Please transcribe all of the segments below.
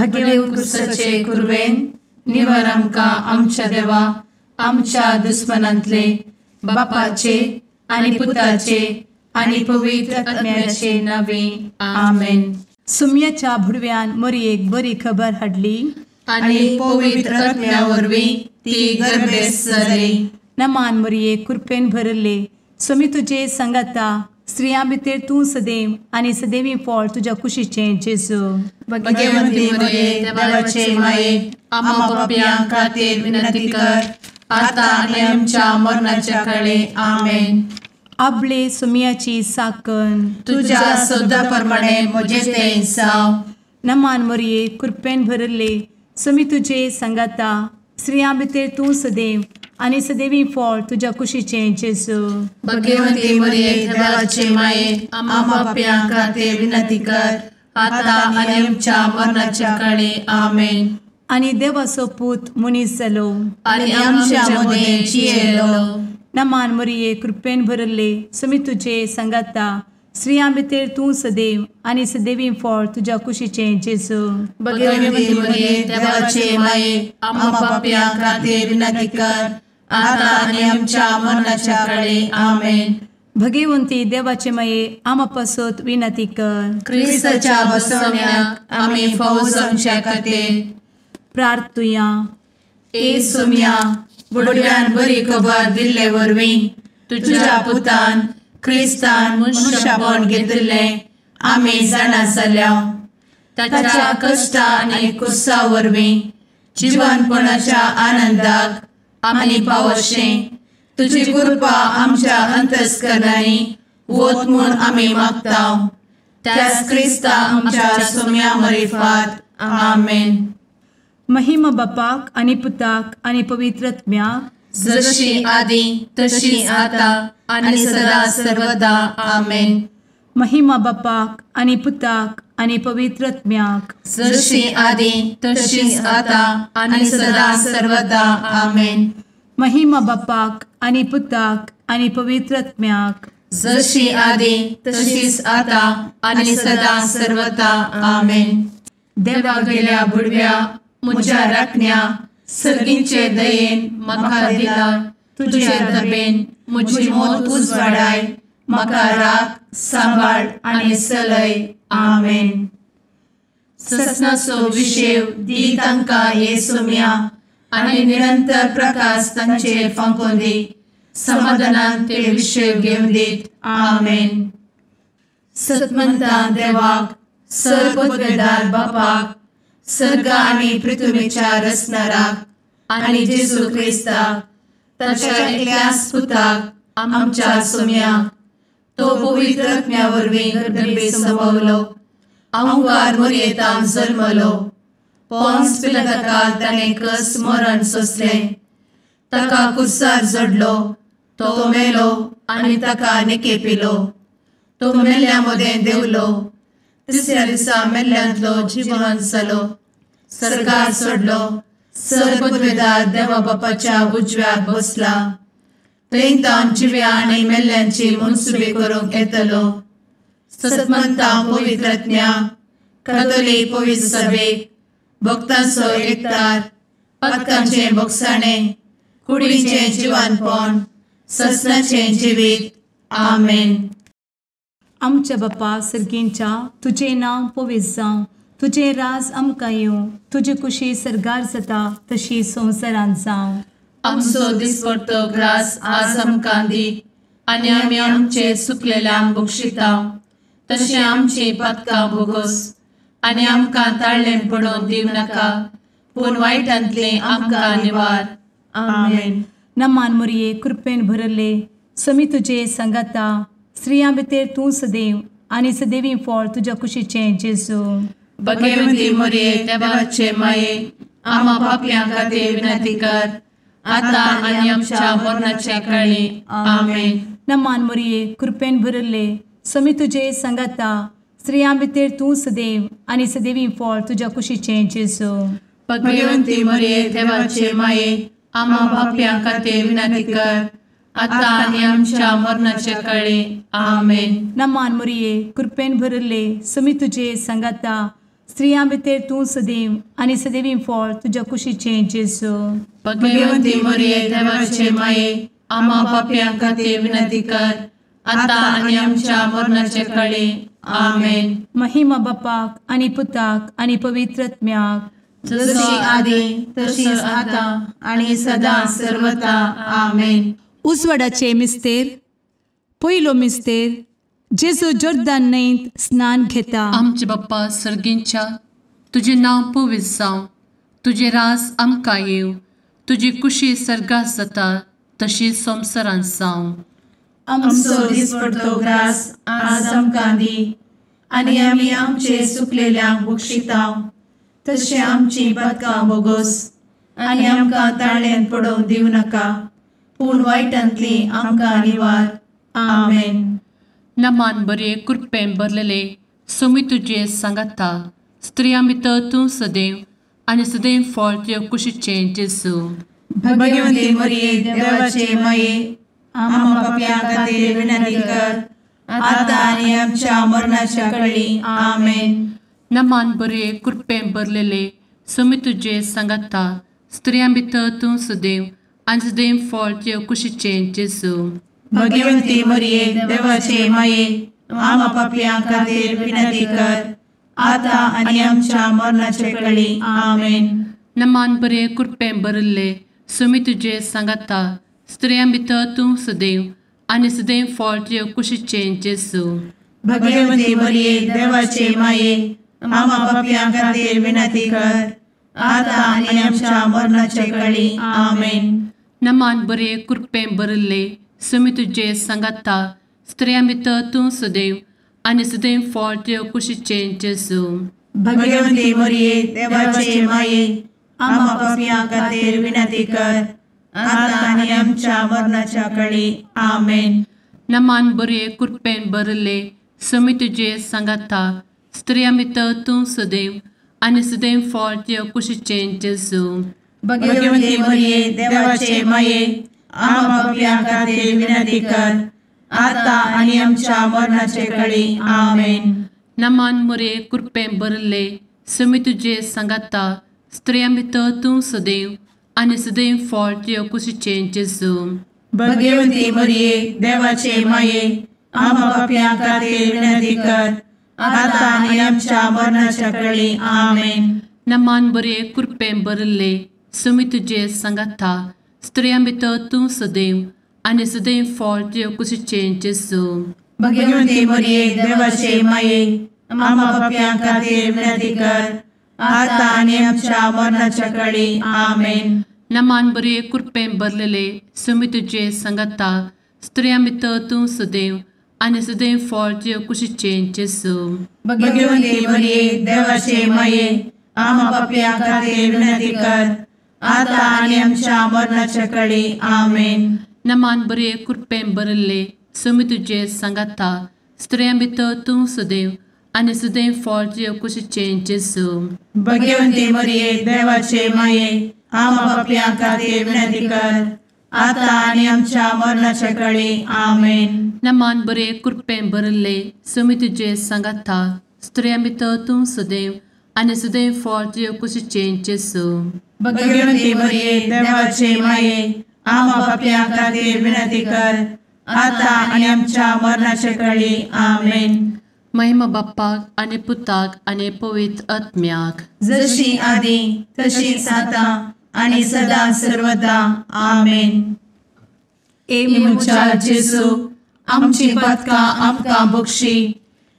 भगेव कुरवेन निवर आमकां आमच्या देवा आमच्या दुस्मनांतले बापाचे आनी पुताचे आनी पवित्र आत्म्याचे नावे आमेन. सुम्याच्या भुडव्यान मोरयेक बरी खबर हाडली आनी पवित्र आत्म्या वरवीं ती गर्भेस्त जाली. नमान मोरये, कृपेन भरले, स्वामी तुजे संगाता, स्त्रियां भितर तूं सदैव आनी सदैवी फळ तुज्या कुशीचें जेजू. भगवंती मोरये, देवाचे माये, आम्हा पापयां खातीर विनंती कर आता आनी आमच्या मरणाच्या काळे. आमेन. आपले सुम्याची साकन तुज्या सदा प्रमाणे म्हजें तें जावं. नमान मोरये, कृपेन भरले, स्वामी तुजे संगाता, स्त्रियां भितर तूं सदैव आनी सदैवी फळ तुज्या कुशीचें जेजू. भगवंती मोरये, देवाचे माये, आम्हा पापयां खातीर विनंती कर आता आनी आमच्या मरणाच्या काळे. आमेन. आनी देवाचो पूत मनीस जालो आनी आमच्या मदें जियेलो. नमान मोरये, कृपेन भरले, स्वामी तुजे संगाता, स्त्रियां भितर तूं सदैव आनी सदैवी फळ तुज्या कुशीचें जेजू. भगवंती मोरये, देवाचे माये, आम्हा पापयां खातीर विनंती कर आता आनी आमच्या मरणाच्या काळे. आमेन. भगवंती देवाचे माये, आम्हा पासत विनंती कर. क्रिस्ताच्या बसवण्याक आमी फावो जावच्या खातीर प्रार्थुया. ए सुम्या, बुडव्यान बरी खबर दिल्ले वरवीं तुज्या पुतान क्रिस्तान मनशापण घेतिल्लें आमी जाणा जाल्या. ताच्या कश्टा आनी कुसा वरवीं जिवनपणाच्या आनंदाक आमी पावशें तुजी कृपा आमच्या अंतस्करणांनी वत म्हूण आमी मागता. त्याच क्रिस्ता आमच्या सुम्या मरिफात. आमेन. महिमा बापाक आनी पुताक आनी पवित्र आत्म्याक, जशी आदी तशी आता आनी सदा सर्वदा. आमेन. महिमा बापाक आनी पुताक आनी पवित्र आत्म्याक, जशी आदी तशी आता आनी सदा सर्वदा. आमेन. महिमा बापाक आनी पुताक आनी पवित्र आत्म्याक, जशी आदी तशीच आता आनी सदा सर्वदा. आमेन. देवा गेल्या बुडव्या म्हज्या राखण्या सर्गींचे दयेन म्हाका दिला तुजे दबेन म्हजी मोत उजवाडाय, म्हाका राख सांबाळ आनी सलय. आमेन. ससनाचो विशेव दी तांकां हे सुम्या आनी निरंतर प्रकाश तांचेर फांकोवन दी, समाधानान ते विशेव घेवन दीत. आमेन. सतमंता देवाक, सर्वपदवेदार बापाक, सर्ग आनी पृथ्वीच्या रचणाराक आनी जेजू क्रिस्ताक ताच्या एकल्याच पुताक आमच्या सुम्याक, तो पवित्र आत्म्या वरवीं गर्भे संभवलो, अहंकार मोरयेतान जल्मलो, पोन्स पिलाताकाल ताणें कस मरण सोंसलें, ताका कुर्सार जडलो, तो मेलो आनी ताका निकेपिलो, तो मेल्ल्या मदें देंवलो, तिसऱ्या दिसा मेल्ल्यांतलो जिवन जालो, सर्गार सोडलो, सर्वपदवेदार देवा बापाच्या उजव्याक बसला, थंय तावन जिव्या आनी मेल्ल्यांची मनसुबी करूंक येतलो. सतमंता पवित्र आत्म्या, कातोलीक पवित्र सभेक, भक्तांचो एकतार, पातकांचें भोगसाणें, कुडीचें जिवानपण, ससनाचें जिवीत. आमेन. आमच्या बापा सर्गींच्या, तुजें नांव पवित्र जावं, तुजें राज आमकां येवं, तुजी कुशी सर्गार जाता तशी संवसारांत जावं. आमचो दिसपडतो ग्रास आज आमकां दी आनी आमी आमचे सुकलेल्यांक बक्षिता तशें आमची पातकां भोगोस आनी आमकां ताळ्ळें पडोवन दिवं नाका, पूण वायटांतलें आमकां निवार. आमेन. नमान मोरये, कृपेन भरले, स्वामी तुजे संगाता, स्त्रियां भितर तूं सदैव आनी सदैवी फळ तुज्या कुशीचें जेजू. भगवंती मोरये, देवाचे माये, आम्हा पापयां खातीर विनंती कर आता आनी आमच्या मरणाच्या काळी. आमेन. नमान मोरये, कृपेन भरले, स्वामी तुजे संगाता, स्त्रियां भितर तूं सदैव आनी सदैवी फळ तुज्या कुशीचें जेजू. भगवंती मोरये, देवाचे माये, आम्हा पापयां खातीर विनंती कर आता आनी आमच्या मरणाच्या काळी. आमेन. नमान मोरये, कृपेन भरले, स्वामी तुजे संगाता, स्त्रियां भितर तूं सदैव आनी सदैवी फळ तुज्या कुशीचें जेजू. भगवंती मरिये देवाचे माये, आम्हा पापयां खातीर विनंती कर, आतां आनी आमच्या मरणाचे कळे. आमेन. महिमा बापाक आनी पुताक आनी पवित्र आत्म्याक, जशी आदी तशीच आतां आनी सदां सर्वता. आमेन. उजवाडाचे मिस्तेर. पयलो मिस्तेर, जेजू जोर्दान न्हंयत स्नान घेता. आमचे बाप्पा सर्गींच्या, तुजें नांव पवित्र जावं, तुजें राज आमकां येवं, तुजी कुशी सर्गात जाता तशी संवसारांत जावं. आमचो दिसपडतो ग्रास आज आमकां दी, आनी आमी आमचे सुकलेल्यांक बक्षिता तशें आमची पातकां बोगोस, आनी आमकां ताळ्यांत पडोवंक दिवं नाका, पूण वायटांतली आमकां निवार. आमेन. नमान बरे कृपेन भरलेले, सोमी तुजे सांगाता, स्त्रियां भितर तूं सदैव आनी सदैव फळ तुज्या कुशीचें जेजू. भगवंती मरिये देवाचे माये, आम्हा पापयां खातीर विनंती कर, आतां आनी आमच्या मरणाच्या कळी. आमेन. नमान बरे कृपेन भरलेले, सोमी तुजे सांगाता, स्त्रियां भितर तूं सदैव आनी सदैव फळ तुज्या कुशीचें जेजू. भगवंती मरिये देवाचे माये, आम्हा पापयां खातीर विनंती कर, आतां आनी आमच्या मरणाचे कळी. आमेन. नमान बरे कृपेन भरिल्ले, सोमी तुजे सांगाता, स्त्रियां भितर तूं सदैव आनी सदैव फळ तुज्या कुशीचें जेजू. भगवंती मरिये देवाचे माये, आम्हा पापयां खातीर विनंती कर, आतां आनी आमच्या मरणाचे कळी. आमेन. नमान बरे कृपेन भरिल्ले, सोमी तुजे सांगाता, स्त्रियां भितर तूं सदैव आनी सदैव फळ तुज्या कुशीचें जेजू. भगवंती मरिये देवाचे माये, आम्हा पापयां खातीर विनंती कर, आतां आनी आमच्या मरणाच्या कळी. आमेन. नमान बरे कृपेन भरिल्ले, सोमी तुजे सांगाता, स्त्रियां भितर तूं सदैव आनी सदैव फळ तुज्या कुशीचें जेजू. भगवंती मरिये देवाचे माये, आम्हा पापयां खातीर विनंती कर, आतां आनी आमच्या मरणाचे कळी. आमेन. नमान मरिये कृपेन भरिल्ले, सोमी तुजे सांगाता, स्त्रियां भितर तूं सदैव आनी सदैव फळ तुज्या कुशीचें जेजू. भगवंती मरिये देवाचे माये, आम्हा पापयां खातीर विनंती कर, आतां आनी आमच्या मरणाच्या कळी. आमेन. नमान बरे कृपेन भरिल्ले, सोमी तुजे सांगाता, स्त्रियां भितर तूं सदैव आनी सदैव फळ तुज्या कुशीचें जेजू. भगवंती मरिये देवाचे माये, आम्हा पापयां खातीर विनंती कर, आतां आनी आमच्या मरणाच्या कळी. आमेन. नमान बरे कृपेन भरलेले, सोमी तुजे सांगाता, स्त्रियां भितर तूं सदैव आनी सदैव फळ तुज्या कुशीचें जेजू. भगवंती मरिये देवाचे माये, आम्हा पापयां खातीर विनंती कर, आतां आनी आमच्या मरणाच्या कळी. आमेन. नमान बरे कृपेन भरिल्ले, सोमी तुजे सांगाता, स्त्रियां भितर तूं सदैव आनी सदैव फळ तुज्या कुशीचें जेजू. भगवंती मरिये देवाचे माये, आम्हा पापयां खातीर विनंती कर, आतां आनी आमच्या मरणाच्या कळी. आमेन. नमान बरे कृपेन भरिल्ले, सोमी तुजे सांगाता, स्त्रियां भितर तूं सदैव आनी सदैव फळ तुज्या कुशीचें जेजू. भगवंती मरिये देवाचे माये, आम्हा पापयां खातीर विनंती कर, आतां आनी आमच्या मरणाच्या कळी. आमेन. महिमा बाप्पाक आनी पुताक आनी पवित्र आत्म्याक, जशी आदी तशीच आतां आनी सदां सर्वदा. आमेन. ए म्हज्या जेजू, आमची पातकां आमकां बक्षी,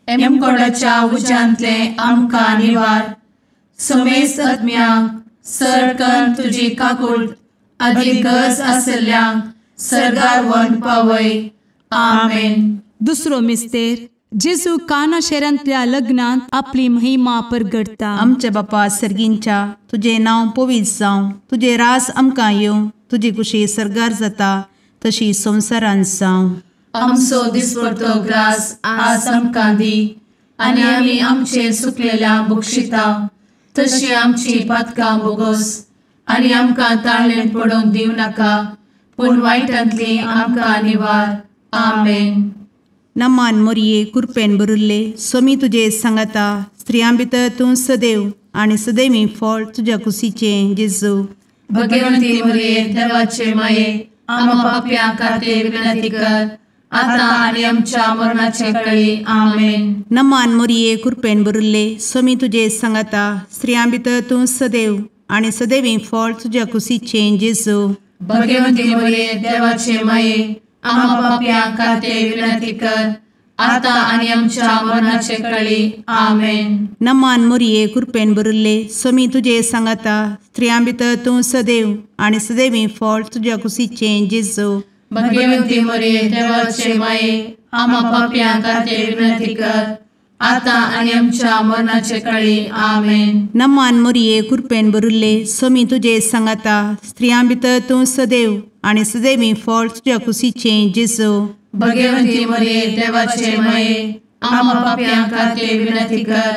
एमकोडाच्या उज्यांतले आमकां निवार, समेस्त आत्म्यांक सर तुजी काकूट आदी गरज आशिल्ल्यांक सर्गार व्हरून पावय. आमेन. दुसरो मिस्तेर, जेजू काना शहरांतल्या लग्नांत आपली महिमा परगटता. आमच्या बापा सर्गींच्या, तुजें नांव पवित्र जावं, तुजें राज आमकां येवं, तुजी कुशी सर्गार जाता तशी संवसारांत जावं. आमचो दिसपडतो ग्रास आज आमकां दी, आनी आमी आमचे सुकलेल्या बक्षिता तशी आमची पातकां बोगोस, आनी आमकां ताळ्ळें पडोवंक दिवं नाका, पूण वायटांतली आमकां निवार. आमेन. नमान मोरये कृपेन भरिल्ले, स्वामी तुजे सांगाता, स्त्रियां भितर तूं सदैव आनी सदैवी फळ तुज्या कुशीचें जेजू। भगवंती मरिये देवाचे माये आम्हा पाप्यां खातीर विनंती कर आता आनी आमच्या मरणाचे वेळी। आमेन। नमान मोरये कृपेन भरिल्ले स्वामी तुजे सांगाता स्त्रियां भितर तूं सदैव आनी सदैवी फळ तुज्या कुशीचें जेजू। भगवंती मरिये देवाचे माये आम्हा पाप्यां खातीर विनंती कर आता आनी आमच्या मरणाचे वेळी। आमेन। नमान मोरये कृपेन भरिल्ले स्वामी तुजे सांगाता स्त्रियां भितर तूं सदैव आनी सदैवी फळ तुज्या कुशीचें जेजू। भगवंती मरिये देवाचे माये आम्हा पाप्यां खातीर विनंती कर आता आनी आमच्या मरणाचे वेळी। आमेन। नमान मोरये कृपेन भरिल्ले स्वामी तुजे सांगाता स्त्रियां भितर तूं सदैव आनी सदैवी फळ तुज्या कुशीचें जेजू। भगवंती मरिये देवाचे माये आम्हा पाप्यां खातीर विनंती कर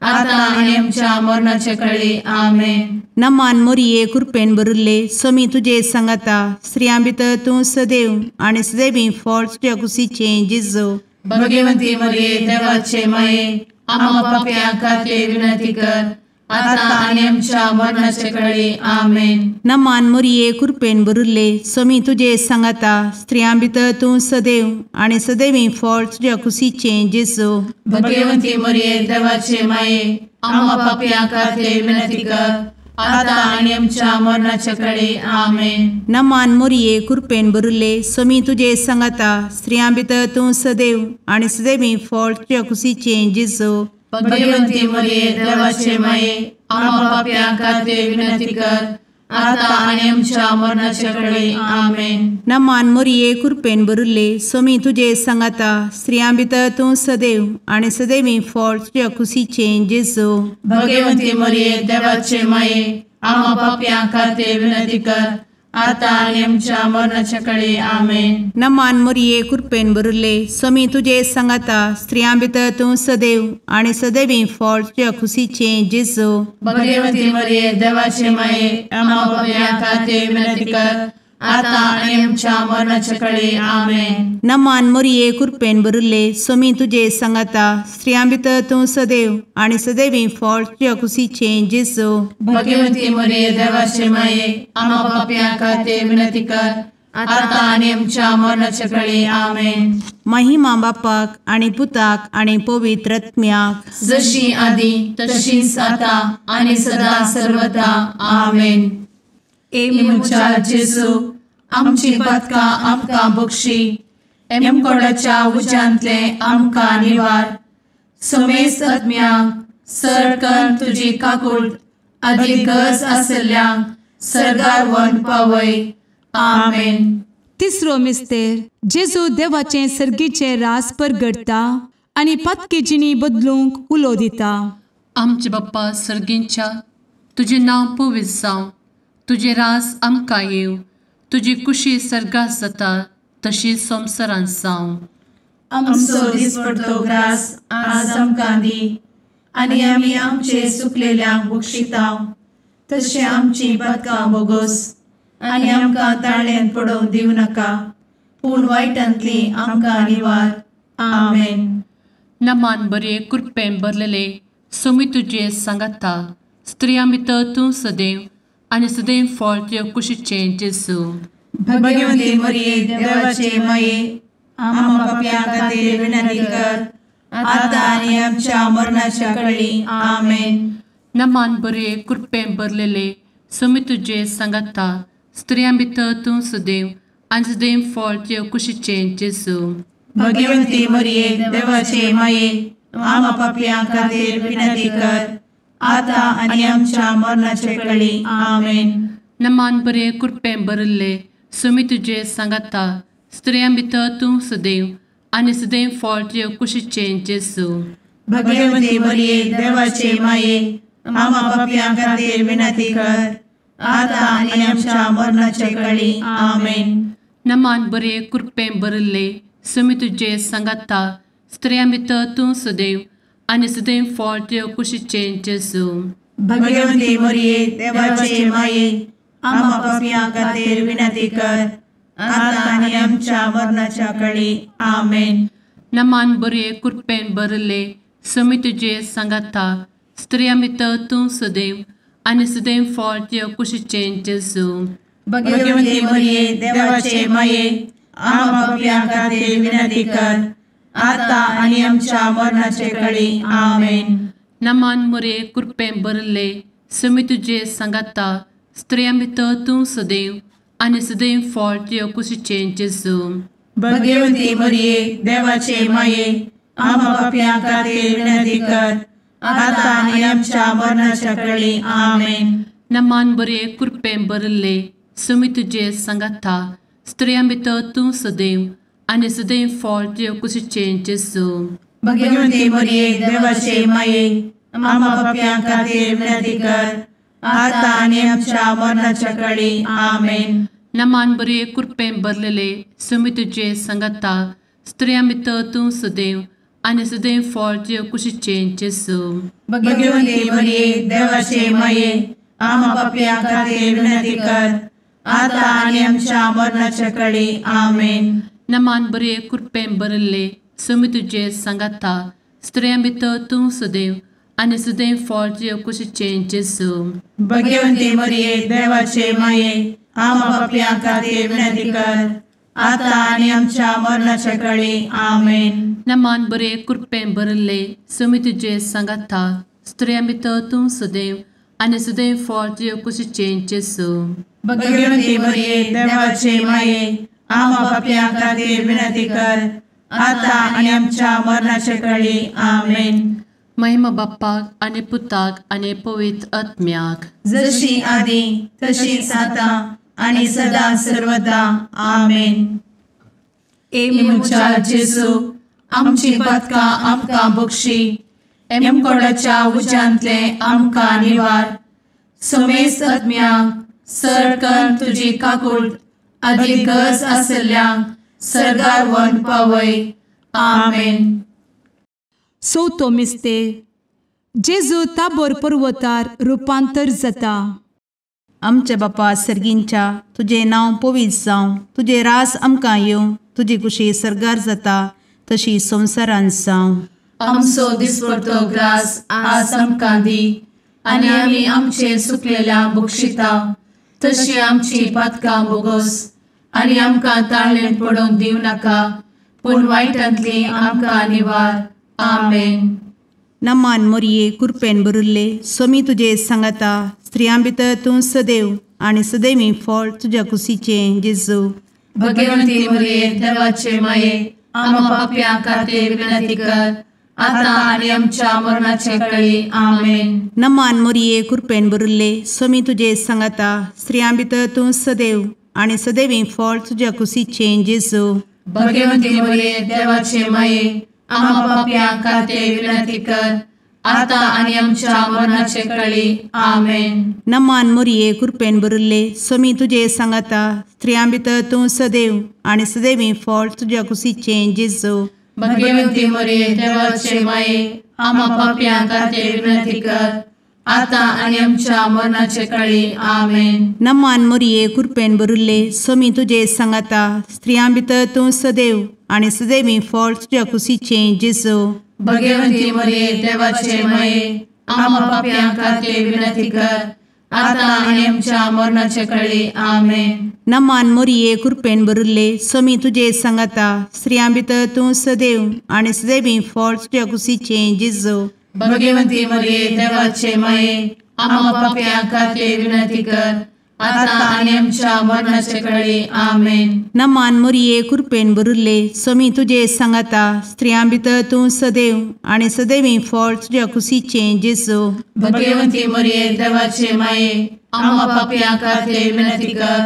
आता आनी आमच्या मरणाचे वेळी। आमेन। नमान मोरये कृपेन भरिल्ले स्वामी तुजे सांगाता स्त्रियां भितर तूं सदैव आनी सदैवी फळ तुज्या कुशीचें जेजू। भगवंती मरिये देवाचे माये आम्हा पाप्यां खातीर विनंती कर आता आनी आमच्या मरणाचे वेळी। आमेन। नमान मोरये कृपेन भरिल्ले स्वामी तुजे सांगाता स्त्रियां भितर तूं सदैव आनी सदैवी फळ तुज्या कुशीचें जेजू। भगवंती मरिये देवाचे माये आम्हा पाप्यां खातीर विनंती कर आता आनी आमच्या मरणाचे वेळी। आमेन। नमान मोरये कृपेन भरिल्ले स्वामी तुजे सांगाता स्त्रियां भितर तूं सदैव आनी सदैवी फळ तुज्या कुशीचें जेजू। भगवंती मरिये देवाचे माये आम्हा पाप्यां खातीर विनंती कर आता आनी आमच्या मरणाचे वेळी। आमेन। नमान मोरये कृपेन भरिल्ले स्वामी तुजे सांगाता स्त्रियां भितर तूं सदैव आनी सदैवी फळ तुज्या कुशीचें जेजू। भगवंती मरिये देवाचे माये आम्हा पाप्यां खातीर विनंती कर आता आनी आमच्या मरणाचे वेळी। आमेन। नमान मोरये कृपेन भरिल्ले स्वामी तुजे सांगाता स्त्रियां भितर तूं सदैव आनी सदैवी फळ तुज्या कुशीचें जेजू। भगवंती मरिये देवाचे माये आम्हा पाप्यां खातीर विनंती कर आता आनी आमच्या मरणाचे वेळी। आमेन। नमान मोरये कृपेन भरिल्ले स्वामी तुजे सांगाता स्त्रियां भितर तूं सदैव आनी सदैवी फळ तुज्या कुशीचें जेजू। भगवंती मरिये देवाचे माये आम्हा पाप्यां खातीर विनंती कर आता आनी आमच्या मरणाचे वेळी। आमेन। महिमा बापाक आनी पुताक आनी पवित्र आत्म्याक जशी आदी तशीच आता आनी सदा सर्वदा। आमेन। ए म्हज्या जेजू आमची पातकां आमकां बक्षी एमकोडाच्या उज्यांतले आमकां निवार समेस्त आत्म्यांक सरकन तुजी काकूट आदी गरज आसल्ल्यांक सरगार वन पावय। आमेन। तिसरो मिस्तेर जेजू देवाचें सर्गीचें रास परगडटा आनी पातकी जिणी बदलूंक उलो दिता। आमचे बाप्पा सर्गींच्या तुजें नांव पवित्र जावं, तुजें रास आमकां येवं, तुजी कुशी सर्गात जाता तशी संवसारांत जावं। आमचो दिसपडतो ग्रास आज आमकां दी आनी आमी आमचे सुकलेल्यांक बक्षिता तशें आमची पातकां बोगोस आनी आमकां ताळ्यान पडोवंक दिवं नाका पूण वायटांतली आमकां निवार। आमेन। नमान बरे कृपेन भरलेले स्वामी तुजे सांगाता स्त्रियां भितर तूं सदैव आनी सदैव फळ तुज्या कुशीचें जेजू। भगवंती मरिये देवाचे माये आम्हा पाप्यां खातीर विनंती कर आता आनी आमच्या मरणाच्या वेळी। आमेन। नमान बरे कृपेन भरलेले स्वामी तुजे सांगाता स्त्रियां भितर तूं सदैव आनी सदैव फळ तुज्या कुशीचें जेजू। भगवंती मरिये देवाचे माये आम्हा पाप्यां खातीर विनंती कर आता आनी आमच्या मरणाचे वेळी। आमेन। नमान बरे कृपेन भरिल्ले स्वामी तुजे सांगाता स्त्रियां भितर तूं सदैव आनी सदैव फळ तुज्या कुशीचें जेजू। भगवंती मरिये देवाचे माये आम्हा पाप्यां खातीर विनंती कर आता आनी आमच्या मरणाचे वेळी। आमेन। नमान बरे कृपेन भरिल्ले स्वामी तुजे सांगाता स्त्रियां भितर तूं सदैव आनी सदैव फळ तुज्या कुशीचें जेजू। भगवंती मरिये देवाचे माये आम्हा पाप्यां खातीर विनंती कर आता आनी आमच्या मरणाच्या वेळी। आमेन। नमान बरे कृपेन भरिल्ले समी तुजे सांगाता स्त्रियां भितर तूं सदैव आनी सदैव फळ तुज्या कुशीचें जेजू. भगवती मरिये देवाचे माये आम्हा पाप्यां खातीर विनंती कर आता आनी आमच्या मरणाचे कळी. आमेन. नमान मोरये कृपेन भरिल्ले समी तुजे सांगाता स्त्रियां भितर तूं सदैव आनी सदैव फळ तुज्या कुशीचें जेजू. भगवती मरिये देवाचे माये आम्हा पाप्यां खातीर विनंती कर आता आनी आमच्या मरणाच्या कळी. आमेन. नमान बरे कृपेन भरिल्ले समी तुजे सांगाता स्त्रियां भितर तूं सदैव आनी सदैव फळ तुज्या कुशीचें जेजू. भगवती मरिये देवाचे माये आम्हा पाप्यां खातीर विनंती कर आता आनी आमच्या मरणाच्या कळी. आमेन. नमान बरे कृपेन भरलेले समी तुजे सांगाता स्त्रियां भितर तूं सदैव आनी सदैव फळ तुज्या कुशीचें जेजू. भगवती मरिये देवाचे माये आम्हा पाप्यां खातीर विनंती कर आता आनी आमच्या मरणाच्या कळी. आमेन. नमान बरे कृपेन भरिल्ले समी तुजे सांगाता स्त्रियां भितर तूं सदैव आनी सदैव फळ तुज्या कुशीचें जेजू. भगवती मरिये देवाचे माये आम्हा पाप्यां खातीर विनंती कर आता आनी आमच्या मरणाच्या कळी. आमेन. नमान बरे कृपेन भरिल्ले समी तुजे सांगाता स्त्रियां भितर तूं सदैव आनी सदैव फळ तुज्या कुशीचें जेजू. भगवती मरिये देवाचे माये आम्हा पाप्यां खातीर विनंती कर आता आनी आमच्या मरणाच्या कळी. आमेन. महिमा बाप्पाक आनी पुताक आनी पवित्र आत्म्याक, जशी आदी तशीच आता आनी सदा सर्वदा. आमेन. ए म्हज्या जेजू आमची पातकां आमकां बक्षी, एमकोडाच्या उज्यांतले आमकां निवार, समेस्त आत्म्यांक सरकन तुजी काकूट आदी गरज आसल्ल्यांक सर्गार व्हरून पावय. आमेन. चवथो मिस्तेर जेजू ताबोर पर्वतार रुपांतर जाता. आमच्या बापा सर्गींच्या तुजें नांव पवित्र जावं, तुजें राज आमकां येवं, तुजी कुशी सर्गार जाता तशी संवसारांत जावं. आमचो दिसपडतो ग्रास आज आमकां दी आनी आमी आमचे सुकलेल्या बक्षिता तशी आमची पातकां बोगोस आनी आमकां ताळेन पडोवंक दिवं नाका पूण वायटांतली आमकां निवार. आमेन. नमान मोरये कृपेन भरिल्ले स्वामी तुजे सांगाता स्त्रियां भितर तूं सदैव आनी सदैवी फळ तुज्या कुशीचें जेजू. भगवंती मोरये देवाचे माये आम्हा पाप्यां खातीर विनंती कर आता आनी आमच्या मरणाचे कळी. आमेन. नमान मोरये कृपेन भरिल्ले स्वामी तुजे सांगाता स्त्रियां भितर तूं सदैव आनी सदैवी फळ तुज्या कुशीचें जेजू. भगवंती मोरये देवाचे माये आम्हा पाप्यां खातीर विनंती कर आता आनी आमच्या मरणाचे कळी. आमेन. नमान मोरये कृपेन भरिल्ले स्वामी तुजे सांगाता स्त्रियां भितर तूं सदैव आनी सदैवी फळ तुज्या कुशीचें जेजू. भगवंती मोरये देवाचे माये आम्हा पाप्यां खातीर विनंती कर आता आनी आमच्या मरणाचे कळी. आमेन. नमान मोरये कृपेन भरिल्ले स्वामी तुजे सांगाता स्त्रियां भितर तूं सदैव आनी सदैवी फळ तुज्या कुशीचें जेजू. भगवंती मोरये देवाचे माये आम्हा पाप्यां खातीर विनंती कर आता आनी आमच्या मरणाचे कळी. आमेन. नमान मोरये कृपेन भरिल्ले स्वामी तुजे सांगाता स्त्रियां भितर तूं सदैव आनी सदैवी फळ तुज्या कुशीचें जेजू. भगवंती मोरये देवाचे माये आम्हा पाप्यां खातीर विनंती कर आता आनी आमच्या मरणाचे कळी. आमेन. नमान मोरये कृपेन भरिल्ले स्वामी तुजे सांगाता स्त्रियां भितर तूं सदैव आनी सदैवी फळ तुज्या कुशीचें जेजू. भगवंती मोरये देवाचे माये आम्हा पाप्यां खातीर विनंती कर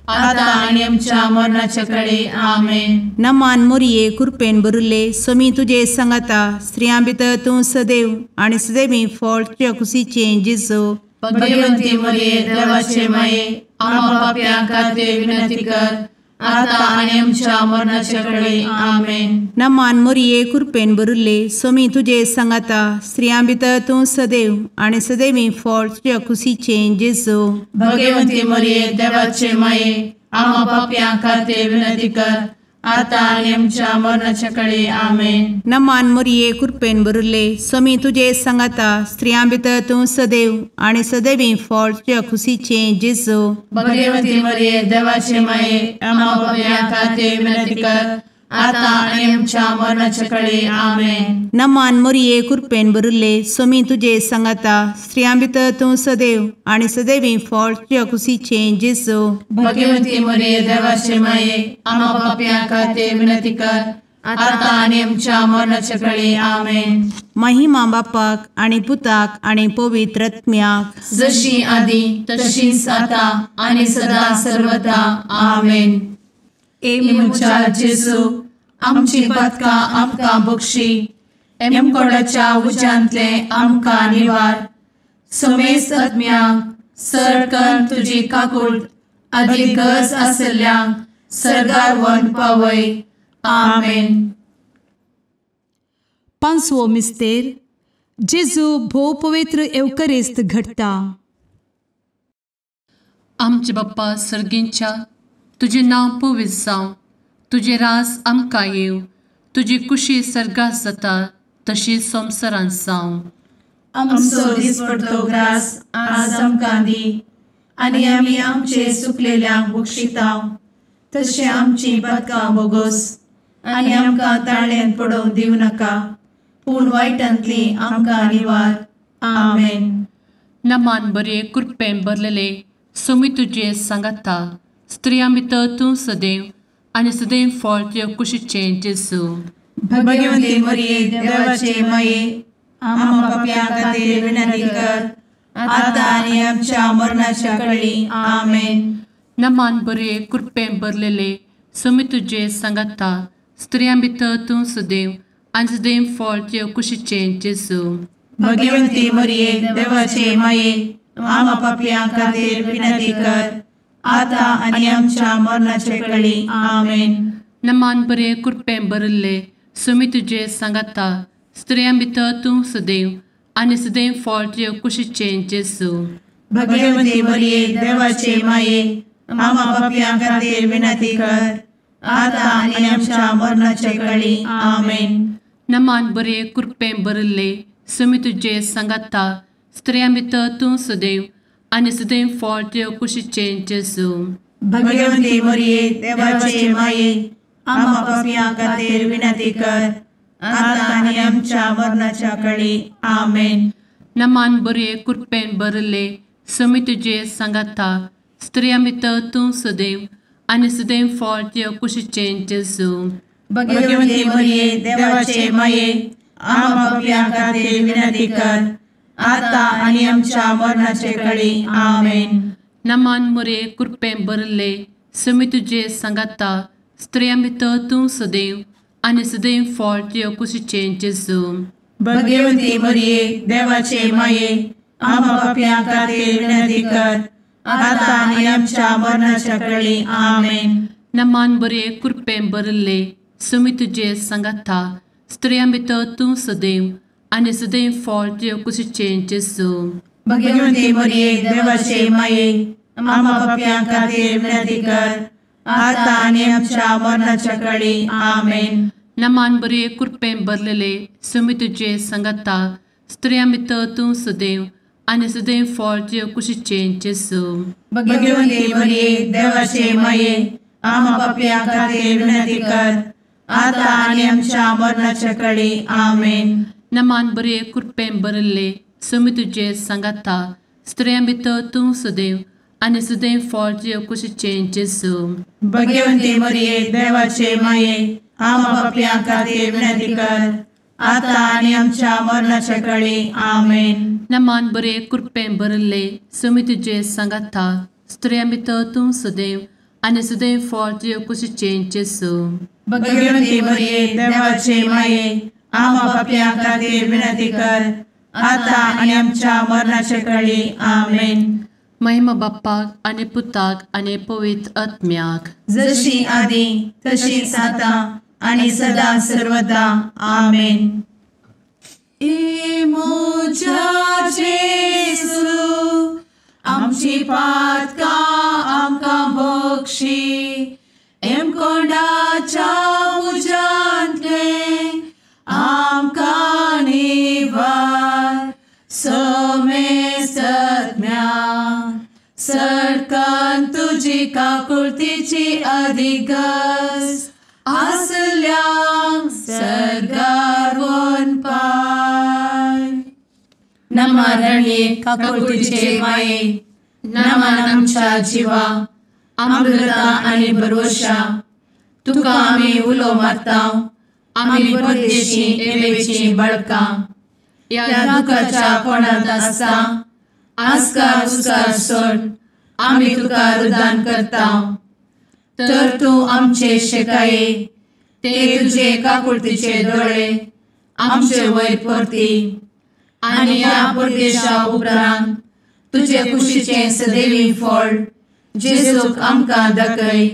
आता आनी आमच्या मरणाचे कळी. आमेन. नमान मोरये कृपेन भरिल्ले स्वामी तुजे सांगाता स्त्रियां भितर तूं सदैव आनी सदैवी फळ तुज्या कुशीचें जेजू. भगवंती मोरये देवाचे माये आम्हा पाप्यां खातीर विनंती कर आता आनी आमच्या मरणाचे कळी. आमेन. नमान मोरये कृपेन भरिल्ले स्वामी तुजे सांगाता स्त्रियां भितर तूं सदैव आनी सदैवी फळ तुज्या कुशीचें जेजू. भगवंती मोरये देवाचे माये आम्हा पाप्यां खातीर विनंती कर आतां आनी आमच्या मरणाच्या कळे. आमेन. नमान मोरये कृपेन भरिल्ले, स्वामी तुजे सांगाता, स्त्रियां भितर तूं सदैव आनी सदैवी फळ तुज्या खुशीचें जेजू. भगवती मरिये देवाचे माये, आम्हा पाप्यां खातीर विनंती कर, आतां आनी आमच्या मरणाच्या कळे. आमेन. नमान मोरये कृपेन भरिल्ले, स्वामी तुजे सांगाता, स्त्रियां भितर तूं सदैव आनी सदैवी फळ तुज्या खुशीचें जेजू. भगवती मरिये देवाचे माये, आम्हा पाप्यां खातीर विनंती कर, आतां आनी आमच्या मरणाच्या कळे. आमेन. महिमा बापाक आनी पुताक आनी पवित्र आत्म्याक, जशी आदी तशीच आतां आनी सदा सर्वदा. आमेन. ए म्हज्या जेजू, आमची पातकां आमकां बक्षी, एमकोडाच्या उज्यांतले आमकां निवार, समेस्त आत्म्यांक सरकन तुजी काकूट आदी गरज आशिल्ल्यांक सर्गार व्हरून पावय. आमेन. पांचवो मिस्तेर, जेजू भोव पवित्र एवकरिस्त घडटा. आमचे बाप्पा सर्गींच्या, तुजें नांव पवित्र जावं, तुजें राज आमकां येवं, तुजी कुशी सर्गात जाता तशी संवसारांत जावं. आमचो दिसपडतो ग्रास आज आमकां दी, आनी आमी आमचे सुकलेल्यांक बक्षिता तशें आमची पातकां बोगोस, आनी आमकां ताळ्यांत पडोवंक दिवं नाका, पूण वायटांतली आमकां निवार. आमेन. नमान बरे कृपेन भरलेले, स्वामी तुजे सांगाता, स्त्रियां भितर तूं सदैव आनी सदैव फळ तुज्या कुशीचें जेजू. भगवती मरिये देवाचे माये, आम्हा पाप्यां खातीर विनंती कर, आतां आनी आमच्या मरणाच्या कळी. आमेन. नमान बरे कृपेन भरलेले, स्वामी तुजे सांगाता, स्त्रियां भितर तूं सदैव आनी सदैव फळ तुज्या कुशीचें जेजू. भगवती मरिये देवाचे माये, आम्हा पाप्यां खातीर विनंती कर, आतां आनी आमच्या मरणाचे कळी. आमेन. नमान बरे कृपेन भरिल्ले, स्वामी तुजे सांगाता, स्त्रियां भितर तूं सदैव आनी सदैव फळ तुज्या कुशीचें जेजू. भगवती मरिये देवाचे माये, आम्हा पाप्यां खातीर विनंती कर, आतां आनी आमच्या मरणाचे कळी. आमेन. नमान बरे कृपेन भरिल्ले, स्वामी तुजे सांगाता, स्त्रियां भितर तूं सदैव आनी सदैव फळ तुज्या कुशीचें जेजू. भगवती मरिये देवाचे माये, आम्हा पाप्यां खातीर विनंती कर, आतां आनी आमच्या मरणाच्या कळी. आमेन. नमान बरे कृपेन भरिल्ले, स्वामी तुजे सांगाता, स्त्रियां भितर तूं सदैव आनी सदैव फळ तुज्या कुशीचें जेजू. भगवती मरिये देवाचे माये, आम्हा पाप्यां खातीर विनंती कर, आतां आनी आमच्या मरणाचे कळी. आमेन. नमान मरिये कृपेन भरिल्ले, स्वामी तुजे सांगाता, स्त्रियां भितर तूं सदैव आनी सदैव फळ तुज्या कुशीचें जेजू. भगवती मरिये देवाचे माये, आम्हा पाप्यां खातीर विनंती कर, आतां आनी आमच्या मरणाच्या कळी. आमेन. नमान बरे कृपेन भरिल्ले, स्वामी तुजे सांगाता, स्त्रियां भितर तूं सदैव आनी सदैव फळ तुज्या कुशीचें जेजू. भगवती मरिये देवाचे माये, आम्हा पाप्यां खातीर विनंती कर, आतां आनी आमच्या मरणाच्या कळी. आमेन. नमान बरे कृपेन भरलेले, स्वामी तुजे सांगाता, स्त्रियां भितर तूं सदैव आनी सदैव फळ तुज्या कुशीचें जेजू. भगवती मरिये देवाचे माये, आम्हा पाप्यां खातीर विनंती कर, आतां आनी आमच्या मरणाच्या कळी. आमेन. नमान बरे कृपेन भरिल्ले, स्वामी तुजे सांगाता, स्त्रियां भितर तूं सदैव आनी सदैव फळ तुज्या कुशीचें जेजू. भगवती मरिये देवाचे माये, आम्हा पाप्यां खातीर विनंती कर, आतां आनी आमच्या मरणाच्या कळी. आमेन. नमान बरे कृपेन भरिल्ले, स्वामी तुजे सांगाता, स्त्रियां भितर तूं सदैव आनी सदैव फळ तुज्या कुशीचें जेजू. भगवती मरिये देवाचे माये, आम्हा पाप्यां खातीर विनंती कर, आतां आनी आमच्या मरणाच्या कळी. आमेन. महिमा बाप्पाक आनी पुताक आनी पवित्र आत्म्याक, जशी आदी तशीच आतां आनी सदा सर्वदा. आमेन. ए म्हज्या जेजू, आमची पातकां आमकां बक्षी, एमकोंडाच्या तुजी काकुळतीची अधिगस आसल्यांक सर्गार वनपाय. नमा रणये काकुळतीचे माये, नमन आमच्या जिवा, अमृता आनी भरवशा, तुका आमी उलो मारता, आमी परदेशी एवेची बळकां, ह्या दुखाच्या कोणांत आसता आस्कार उस्कार सोड आमी तुका रुदान करता. तर तूं आमचे शेकाये ते तुजे काकुळतीचे दोळे आमचे वयर परती आनी ह्या परदेशा उपरांत तुजे कुशीचें सदैवी फळ जेजूक आमकां दाखय.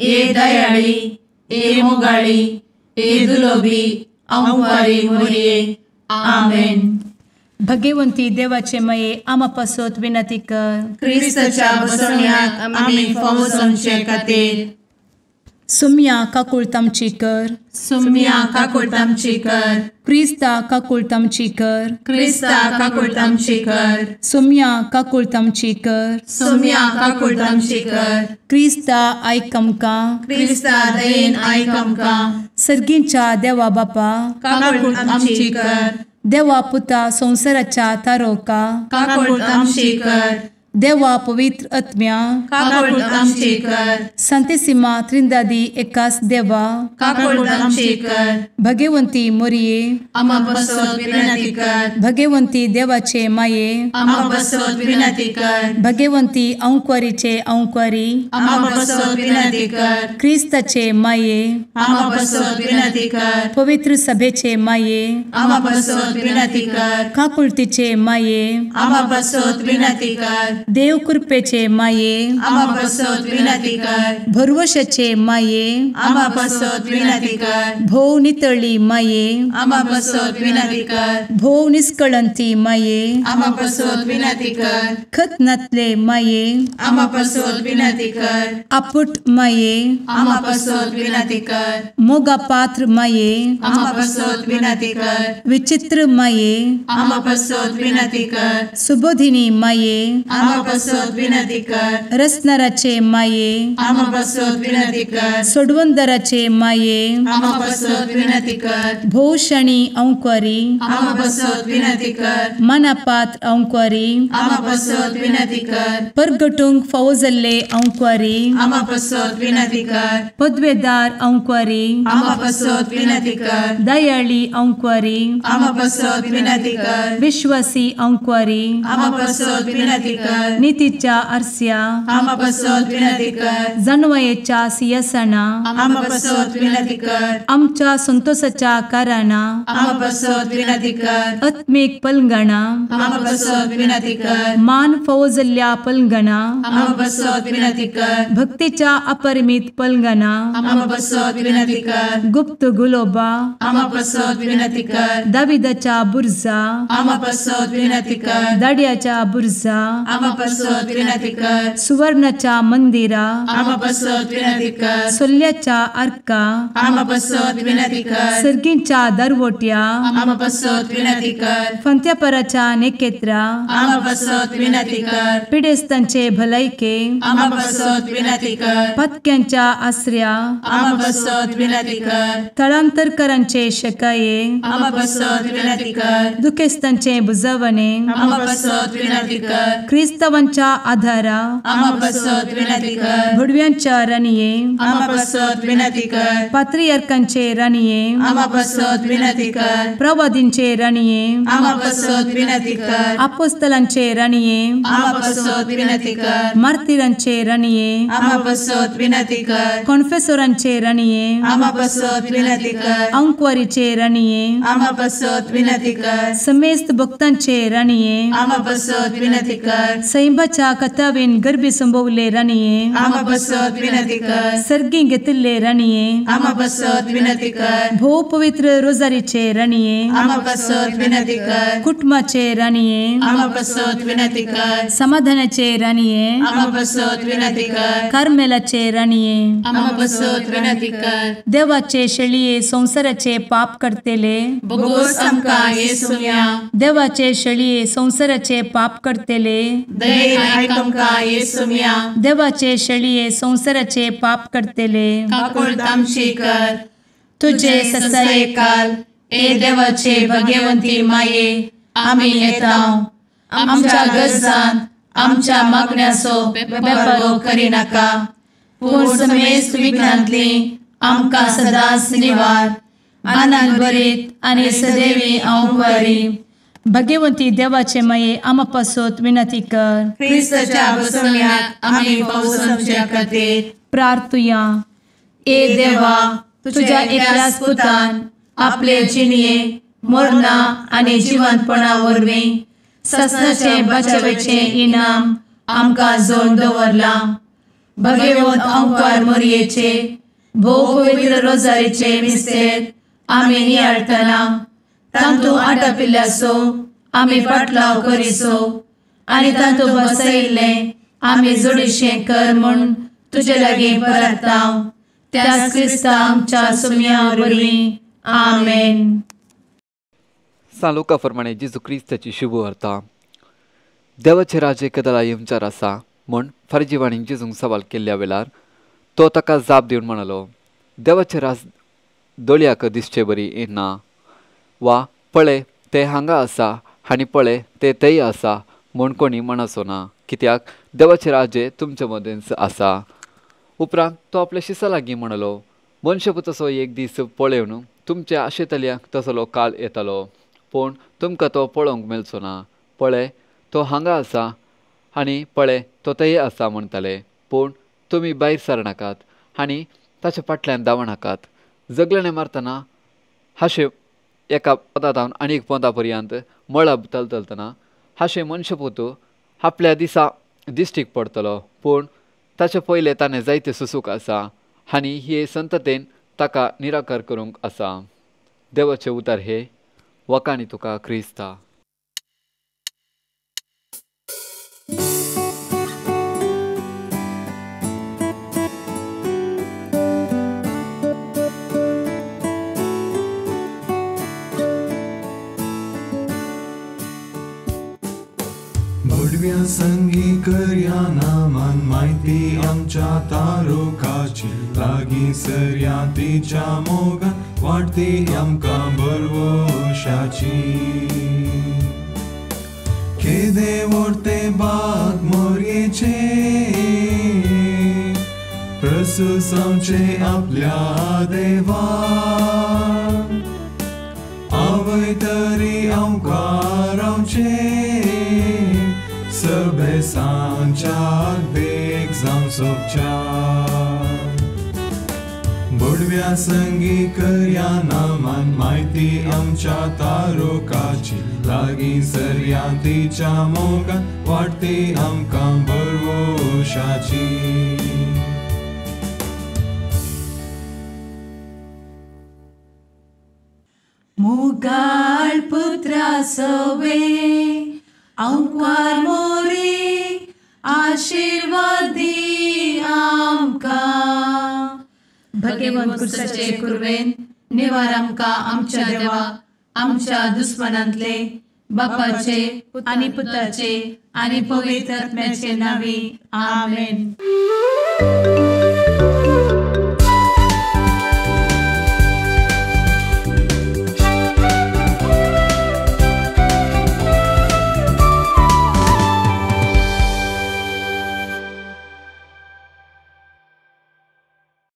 ए दयाळी, ए मोगाळी, ए दुलोबी अंवारी मोरये. आमेन. भगवंती देवाचे मये आमा पासत विनंती कर. क्रिस्ताच्या बसवण्याक आमी फावो जावचे खातीर. सुम्या काकुळत आमची कर. सुम्या काकुळत आमची कर. क्रिस्ता काकुळत आमची कर. क्रिस्ता काकुळत आमची कर. सुम्या काकुळत आमची कर. सुम्या काकुळत आमची कर. क्रिस्ता आयक आमकां. क्रिस्ता दयेन आयक आमकां. सर्गींच्या देवा बापा काकुळत आमची कर. देवा पुता संवसाराच्या तारोका काकुळत आमची कर. देवा पवित्र आत्म्या काकुळत आमची कर. संतेसिमा त्रिंदादी एकास देवा काकुळत आमची कर. भगवंती मोरये आमा पासत विनंती कर. भगवंती देवाचे माये आमा पासत विनंती कर. भगवंती अंकुरीचे अंकुरी आमा पासत विनंती कर. क्रिस्ताचे माये आमा पासत विनंती कर. पवित्र सभेचे माये आमा पासत विनंती कर. काकुळतीचे माये आमा पासत विनंती कर. देव कृपेचे माये आमा पासत विनंती कर. भरवशाचे माये आमा पासत विनंती कर. भोव नितळी माये आमा पासत विनंती कर. भोव निष्कळंती माये आमा पासत विनंती कर. खत नातले माये आमा पासत विनंती कर. आपुट माये आमा पासत विनंती कर. मोगा पात्र माये आमा पासत विनंती कर. विचित्र माये आमा पासत विनंती कर. सुबोधिनी माये आमा पासत विनंती कर. रसनाराचे माये आमा पासत विनंती कर. सोडवंदराचे माये आमा पासत विनंती कर. भोवशणी अंकुरी आमा पासत विनंती कर. मनापात्र अंकुरी आमा पासत विनंती कर. परगटूंक फावो जाल्ले अंकुरी आमा पासत विनंती कर. पदवेदार अंकुरी आमा पासत विनंती कर. दयाळी अंकुरी आमा पासत विनंती कर. विश्वासी अंकुरी आमा पासत विनंती कर. नितीच्या आरस्या आमा पासत विनंती कर. जानवयेच्या सिंहासना आमा पासत विनंती कर. आमच्या संतोषाच्या कारणा आमा पासत विनंती कर. आत्मीक पलंगणा आमा पासत विनंती कर. मान फावो जाल्ल्या पलंगणा आमा पासत विनंती कर. भक्तीच्या अपरिमित पलंगणा आमा पासत विनंती कर. गुप्त गुलोबा आमा पासत विनंती कर. दाविदाच्या बुर्जा आमा पासत विनंती कर. दाड्याच्या बुर्जा आमा पासत विनंती कर. सुवर्णाच्या मंदिरा आमा पासत विनंती कर. सोल्ल्याच्या आर्का आमा पासत विनंती कर. सर्गींच्या दरवट्या आमा पासत विनंती कर. फंत्यापराच्या नेकेत्रा आमा पासत विनंती कर. पिडेस्तांचे भलायके आमा पासत विनंती कर. पत्क्यांच्या आसऱ्या आमा पासत विनंती कर. थळांतरकरांचे शकाये आमा पासत विनंती कर. दुखेस्तांचे बुजवणे आमा पासत विनंती कर. क्रिस्तावांच्या आधारा आमा पासत विनंती कर. भुडव्यांच्या राणये आमा पासत विनंती कर. पात्रियार्कांचे राणये आमा पासत विनंती कर. प्रवादींचे राणये आमा पासत विनंती कर. आपोस्तलांचे राणये आमा पासत विनंती कर. मार्तिरांचे राणये आमा पासत विनंती कर. कॉन्फेसोरांचे राणये आमा पासत विनंती कर. अंकुवारीचे राणये आमा पासत विनंती कर. समेस्त भक्तांचे राणये आमा पासत विनंती कर. सैंबाच्या कथावेन गर्भी संभवले राणये आमा पासत विनंती कर. सर्गी घेतिल्ले राणये आमा पासत विनंती कर. भोव पवित्र रोजारीचे राणये आमा पासत विनंती कर. कुटुंबाचे राणये आमा पासत विनंती कर. समाधानाचे राणये आमा पासत विनंती कर. कार्मेलाचे राणये आमा पासत विनंती कर. देवाचे शेळये संवसाराचे पाप करतेले बोगोस आमकां येसुम्या देवाचे शेळये संवसाराचे पाप करतेले दयेन आयक आमकां येसुम्या. देवाचे शेळये संवसाराचे पाप करतले काकुळट आमची कर. तुजे ससायेकाल ए देवाचे भगवंती माये आमी येता आमच्या गरजान आमच्या मागण्याचो बेपर्वो करिनाका पूण समेस्त विघ्नांतली आमकां सदांच निवार. आनंद भरीत आनी सदैवी अंवकारी. भगवंती देवाचे माये आमा पासत विनंती कर. क्रिस्ताच्या बसवण्याक आमी पावसाच्या खातीर प्रार्थुया. ए देवा तुझ्या एकल्याच पुतान आपले जिणये मरणा आनी जिवंतपणा वरवीं ससनाचे बचावेचे इनाम आमकां जोड दवरलां. भगवंत अंकार मोरयेचे भोव पवित्र रोजारीचे मिस्तेर आमी नियाळटना तांतू आटापिल्ल्याचो आमी पाटलाव करिसो आनी तांतू बसयिल्लें आमी जोडीशें कर म्हूण तुजे लागीं परता त्याच क्रिस्ता आमच्या सुम्या वरवीं. आमेन. सान लुका प्रमाणे जेजू क्रिस्ताची शुभ वार्ता. देवाचे राजे कदला येवचार आसा म्हूण फारिजीवाणीक जेजूंक सवाल केल्ल्या वेळार तो ताका जाप दिवन म्हणालो, देवाचे राज दोळयाक दिसचे बरी येना वा पळय ते हांगा आसा आनी पळय ते थंय आसा म्हूण कोणी म्हणचो ना, कित्याक देवाचे राजे तुमचे मदेंच आसा. उपरांत तो आपल्या शिसा लागीं म्हणलो, मनशापुताचो एक दीस पळोवन तुमच्या आशेतल्याक तसलो काल येतलो, पूण तुमकां तो पळोवंक मेळचो ना. पळय तो हांगा आसा आनी पळय तो थंय आसा म्हणटाले, पूण तुमी भायर सरनाकात आनी ताच्या फाटल्यान धांवनाकात. जगलेणे मारतना हाशे एका पोंदा आनी एक पोंदा पर्यंत मळब तलतलतना हाशे मनशापूत आपल्या दिसा दिश्टीक पडटलो, पूण ताचे पयले ताणें जायते सुसूक आसा आनी हे संततेन ताका निराकार करूंक आसा. देवाचे उतर हे वखाणी तुका क्रिस्ता. भडव्या संगी करया नामान म्हायती आमच्या तारुकाची लागीं सरया तिच्या मोगान वाडटी आमकां भरवशाची. केदे व्हडते बाग मोरयेचे प्रसुसांचे आपल्या देवा आवय तरी आमकां रावचे सबेसांच्याक देख जावं सोबच्या. भडव्या संगी करया नामान म्हायती आमच्या तारुकाची लागीं सरया तिच्या मोगान वाडटी आमकां भरवशाची. मोगाळ पुत्रा सवे अंकार मोरी आशीर्वादी आमकां. भगवंत क्रिस्ताचे कुर्वेन निवार आमकां आमच्या देवा आमच्या दुस्मनांतले बापाचे आनी पुताचे आनी पवित्र आत्म्याचे नांवी. आमेन.